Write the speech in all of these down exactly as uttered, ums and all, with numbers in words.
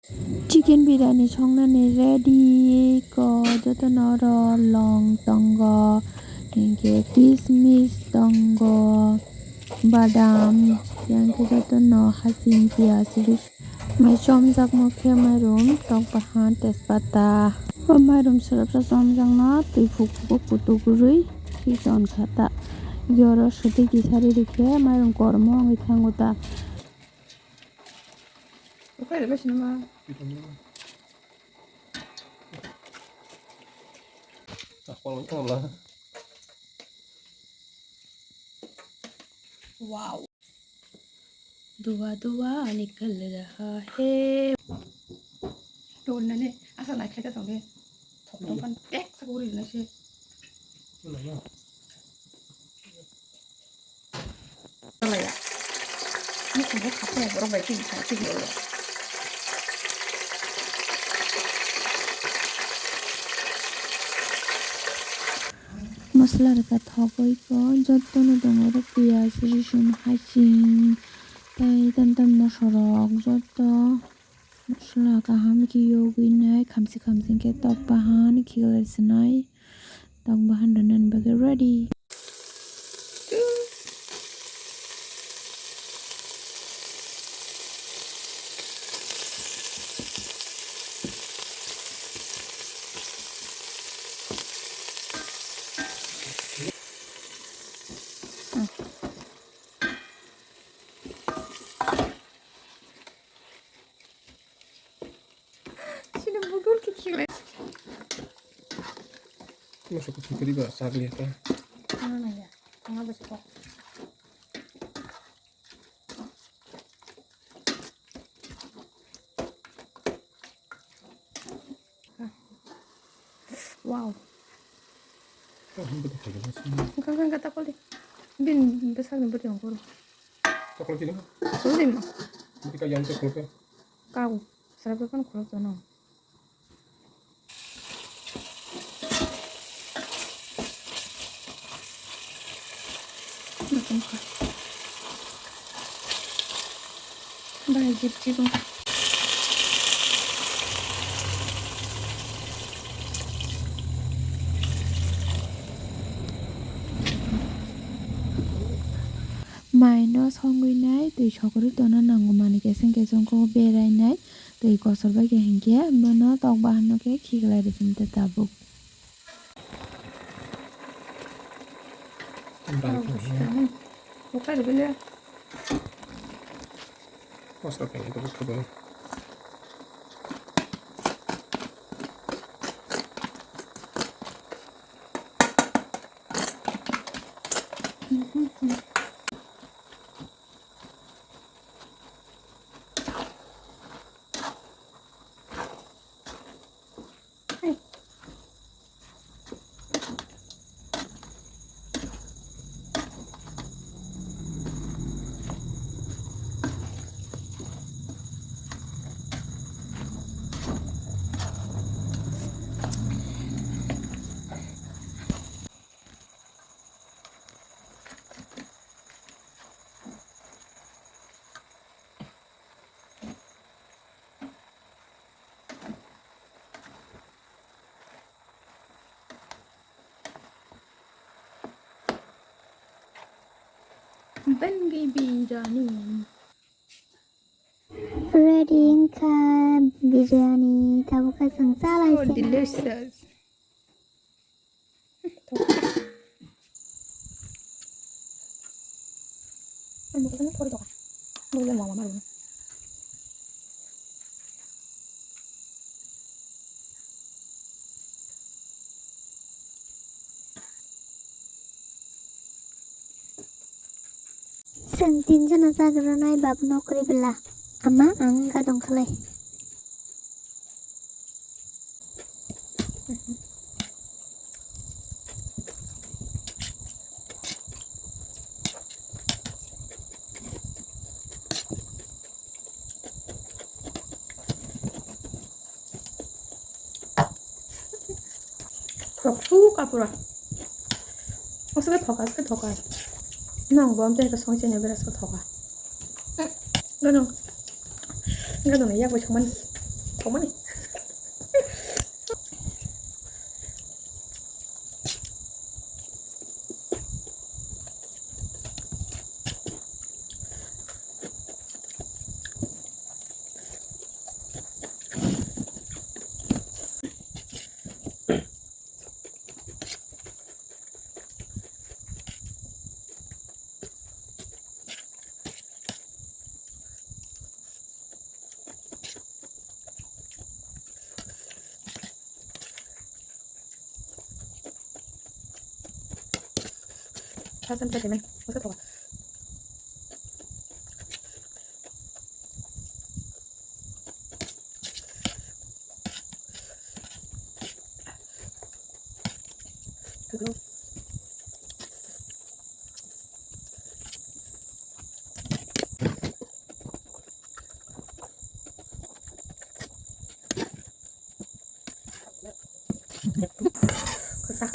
Chicken biryani songnani ready ko, jotono oro long tongo, hinkhe kismis tongo, badam, hinkhe jotono hasing piyaj ris-, mai chomjakma khe mairum, tok bahan, tejpata. O mairum swrapsa chomjakno twi phuk phuk kutuk rwi khichon kha ta. Yoro swtwi kisari rikhe mairum kormo wngwi thango ta. Ukai rwbaisi naman. Wow. Dua dua nikal raha hai. Dol nani asa naikhe ta tong de. Thok tong pan pek sa guri na se. Chalaya. Ni khungo khapya borok bai tini kha tini oro. Masala rwkha thogwi ko, jottono tongo oro piyaj, rosong, hasing, tei tam tam mosorok jotto. Masala kaham khe yogwi nai, khamsi khamsi khe tok bahan khiklai sinai, tok bahan rwnani bagwi ready. Sini budul khe khilai. Masuk ke kiri ba sagli ta. Ano na ya. Tanga ba siko. Wow. Kang kang kata kol di. Bin besar ni bodi angkor. Takol kiri. Kol di ma. Bodi ka yang takol ke. Kau. Sarap kan kol tu no. Bai, jip, jip. Mai no songwi nai, twi sokorwi tongna nango, manwi keseng keseng khe berai nai, twi kosor bai khe hinkhe bono tok bahan no khe khiklai rwsing ta tabuk. Bukai rwgwi le. Mosla khe ito bukhai bo. Bangwi biryani. Ready wngkha biryani, tabuk khe chwng chalai se. So delicious. Chwng tinjono chagrwnai bab nokri bwla. Ama ang gadong khlai. Khorok su ka pura. Aswk thoka, aswk thoka. Nang bo amtwi ka song chene bera aswk thoka. Gano. Gano ya ko chaman. Thokmani. Hasan tadi men, masa thok. Kwchak.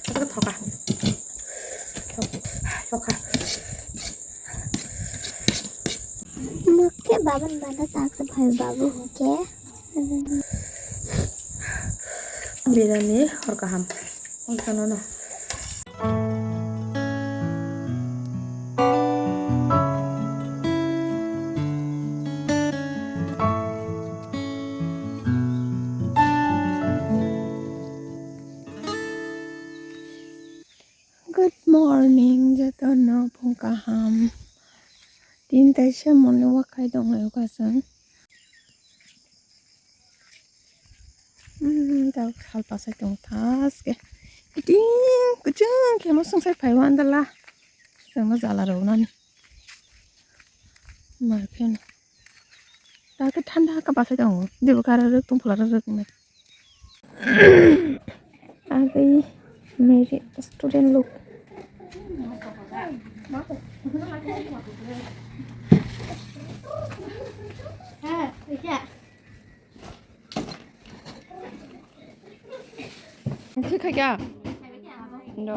Kwchak thoka. Thok-, thokha. Mokhe babun bana taksa phai babu hokhe. Birani hor kaham. Ongkha nono. Good morning, jotono phung kaham. Tin taisa mole wakai dong lai uka chwng. Hmm, ta sal pasai tong thaske. Kiting, kuchung, kemo sungsai phai wandala. Kemo jala rok nani. Mar pheno. Ta ke thanda ka pasai tongo. Debo kara rok tong phola rok nai. Agei mere student lok. Thik hai kya? No.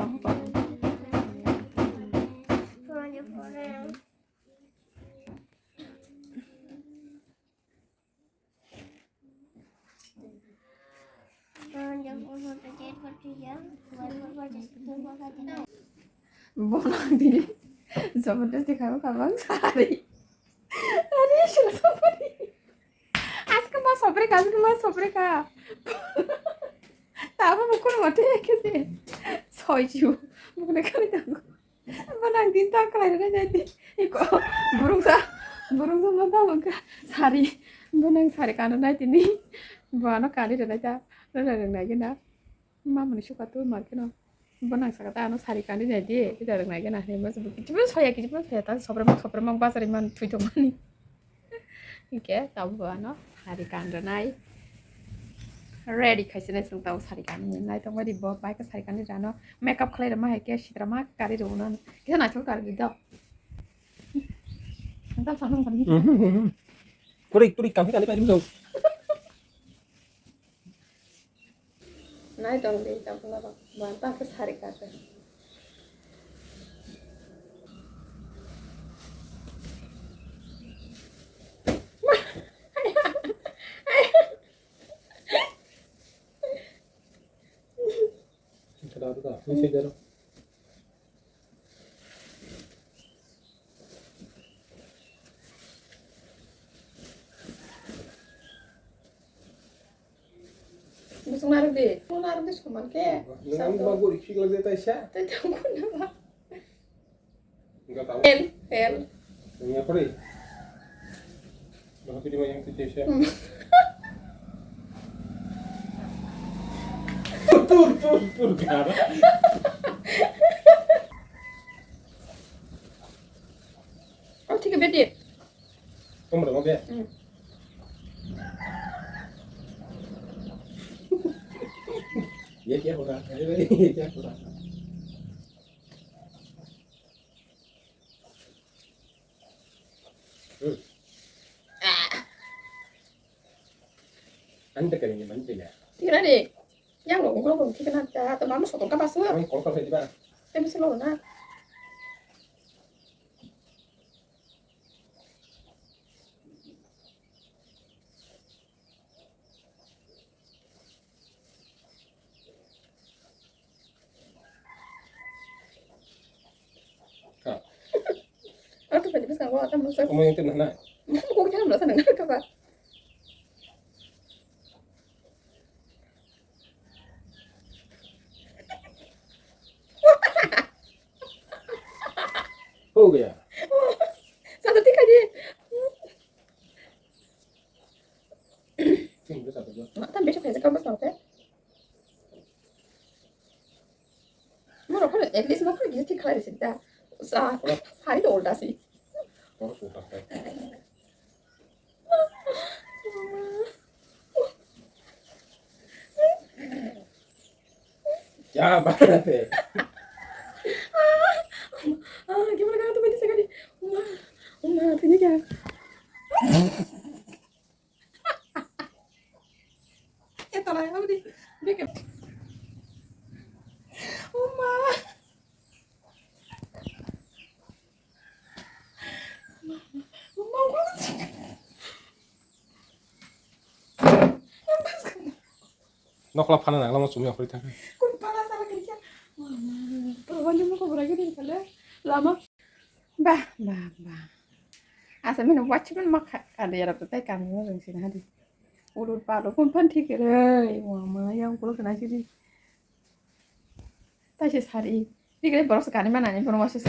Bonang di, jabardasti khaibo khabang sari. Ari, sila sopari. Aske ma sopri ka, aske ma sopri ka. Tabo mukun mate kese. Soichu. Mukun kari tango. Bonang din ta khlai rwnai jai di. Iko burungsa, burungsa ma ta mangka sari. Bonang sari kanna nai tini. Bo ano kani rwnai ta. Rwna rwngnai gena. Ma mani suka tu mar keno. Bonang saka ta ano sari kandi nai di. Ida rwngnai gena. Hei mas kichibun soya, kichibun soya ta sobremang, sobremang bazar iman thui tongmani. Hingke tabuk bo ano sari kan rwnai. Ready khaisina chwng tabuk sari kan hinwi naitokmani bo bai khe sari kan rwna no makeup khlai rwma hai khe sitra ma kari rwna no kisa naithok kari di dok. Tamo sanang kari. Mhm, mhm. Puri, puri kan kari pari dong. Nai tong di, tamo na ba, ba ta khe sari kar. Kada tu dah, ni saya jalan. Busung naruk di. Busung naruk di suman ke. Nang ma guri khik lagi tai sa. Tai tang kun na ba. Enggak tahu. Fail, fail. Yang apa ni? Berarti dia yang tu sa. Tur, tur, tur, tur. Oh, tiga bedit. Kamu udah mau ya? Hmm. Ya, dia kurang. Ya, dia kurang. Hmm. Anda kali ini mana? Tiga ni. Yang lo, lo, lo, tiga nanti. Atau mama sotong kapas lo. Orang kol kapas di mana? Tapi sih lo na. Omo yang tengah na. Kok jangan merasa nang kaba. Ho gaya. Satu tiga je. Sing tu satu tu. Mak tan besok saya kamu satu. Moro kono at least moro kono gisi thik khlai risi da. Sa, sari do ulta si. Moro suta khlai. Ya, bana te. Ah, gimana kau tuh bini sekali? Uma, uma, ini kan. Eh, tolong aku di. Dia kayak, Uma. Uma, aku. Nokla phana nang lama chumya khori thang. Kun pala sala kiri kya? Uma, kalau wajib mau kau beragam ini kali. Lama. Bah, bah, bah. Asa mene watchman ma kha-, kade yara to tai kam mo jeng sin hadi. Ulur palo kun phan thik re. Wa ma yang kulo kana sidi. Tai se sari. Bigre borok se kani manani bono wasi se.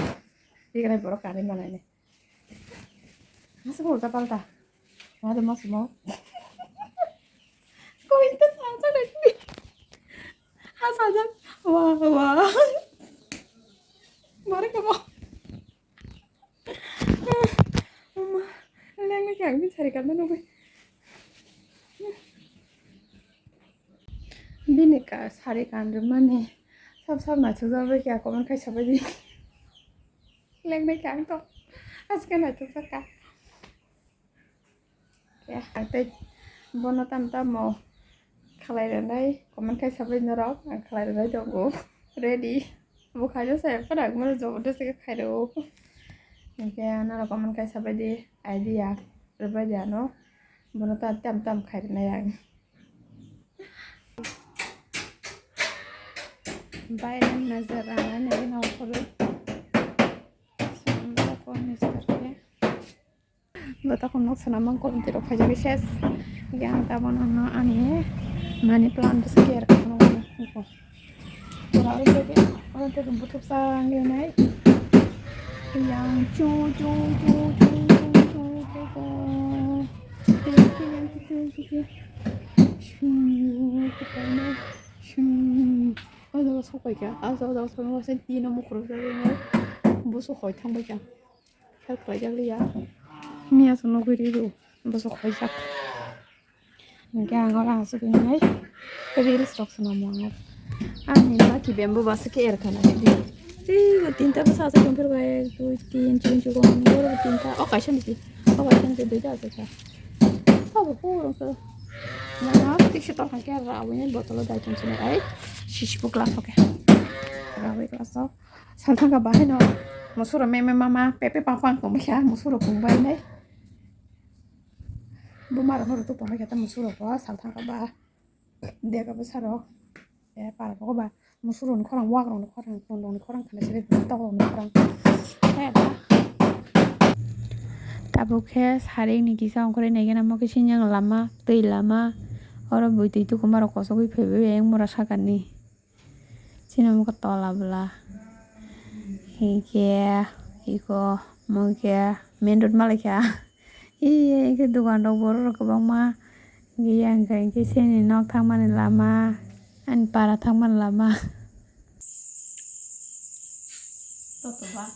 Bigre borok kani manani. Asa ko ulta palta. Wa de mas mo. Ko inte sa sa de. Ha sa ja. Wa wa. Mare ko mo. Uma, lengna khe ang bini sari kanna nugwi. Bini ka sari kan rwmani sab sab naithokjak bai kha, comment khai sabai di. Lengna khe ang to aske naithokjak kha. Ya, ang tei bono tam tamo khlai rwnai, comment khai sabai norok, ang khlai rwnai tongo. Ready. Bo khaino saya phano ang bono jabardasti khe khai rwo. Hinkhe norok comment khai sabai di, idea rwbai di ano. Bono ta tam tam khai rwnai ang. Bai nazar rana nai nongkhorwi. Sumra ko mister khe. Bo takhuk nok swnam mang kolom twi rok phaijak ses. Yang tabon ano ani money plant bwsa care khamu. Pura oro tege, oro tege buthuk sa ngenai. Yang chu chu chu chu chu chu chu chu. Thank you, thank you, thank you. Shoo, shoo. O jaga sok pai kha, o jaga sok pai kha, tino mukhurok jagwi busu hoi thang bai kha. Help khlaijak liya. Miya se nugwi rw, bwswk khaijak. Hinkhe ang oro aswk wngnai reels rok swnamo ang. Ani baki bamboo bwswk khe erkha na sidi. Tei bo tinta bwsa aswk tongphuru bai, ek, dui, tin, chini, chugo, ani oro bo tinta. O kaisa ni si, o kaisa ni si duita aswk kha. Abo puro khe. Mama, tikse tongkha khe rawi ni botolo dai tong sinai ai. Sisibo glass o khe. Rawi glass o. Salthangkha bahai no musuro meme mama pepe pang pang tongbai kha, musuro pung bai nai. Buma rok no rwtwk tongbai kha ta musuro bo salthangkha ba dega bwsa rok. E para rok ba musuro ni khorang wak rok ni khorang tong rok ni khorang khana siri tok rok ni khorang. Tabuk khe sarik ni kisa ongkhorwi nai gana mo khe sinjak lama twi lama oro bui twi tukhuma rok kosogwi phaibai yang mura sakani. Chini omo khe tola bwla. Hinkhe iko omo khe main road malaikha. Hiya hinkhe dogan rok borok rok kwbangma. Hiya hinkhe chini nok thangmani lama, ani para thangmani lama. Toto ba.